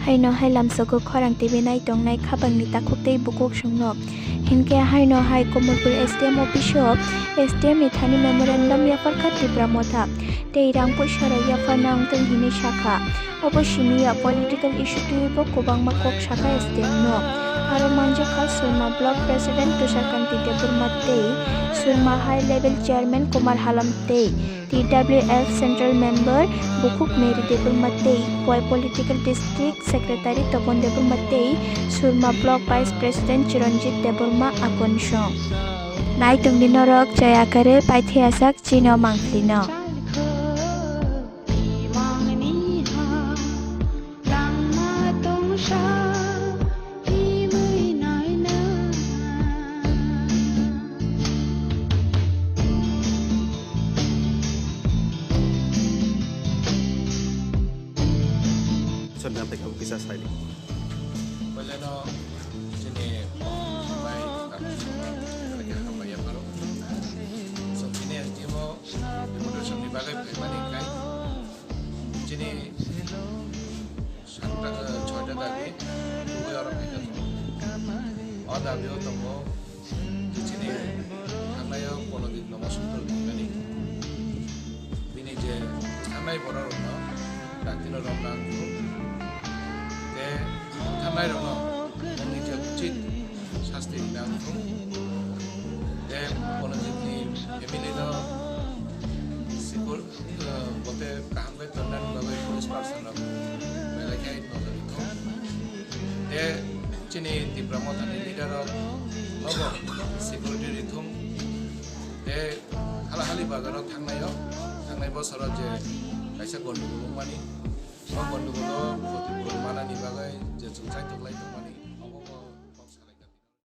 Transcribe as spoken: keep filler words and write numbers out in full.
Haino hai lamsogo khorang tebinai tongnai khabangni takhuk tei bukhuk songno. Hinkhe haino hai Komolpur S D M office o S D M ni thani memorandum yapharkha Tipra Motha tei rang puisa rok yapharna wngthung hinwi sakha. Obo simi ya political issue twiwi bo kwbangma kok sakha S D M no. Aro manjakha Surma Block President Tusharkanti Debbarma tei Surma High Level Chairman Kumar Halam tei T W F Central Member Bukhuk Mary Debbarma tei Khowai Political District Secretary Topon Debbarma tei Surma Block Vice President Chiranjit Debbarma akon song. Naitung di norok chaya kare paithaya sak chino mangphlino. Sir, nang tei kabo kisa sai di. Poilano chini bai hambai yapharo. So, chini S D M o deputation ni bagwi phaimani kai. Chini satta, eh, choita dabi, tubui oro phaikha tongo. O dabi o tongo, chini thangnai o Pranojit Lomasundar tongmani. Bini je thangnai borok rokno dakti no romna wngkhu. Te thangnai rokno bongni je uchit sasti rina wngkhu. Te Pranojit ni family no sikul Bote kaham khe tongnani bagwi police person rok belai khe nojor rithung. Tei chini Tipra Mothani leader rok nobo security rithung. Tei hala hali bazar o thangnai o, thangnai bosoro je kaisa gondogol wngmani, o gondogol o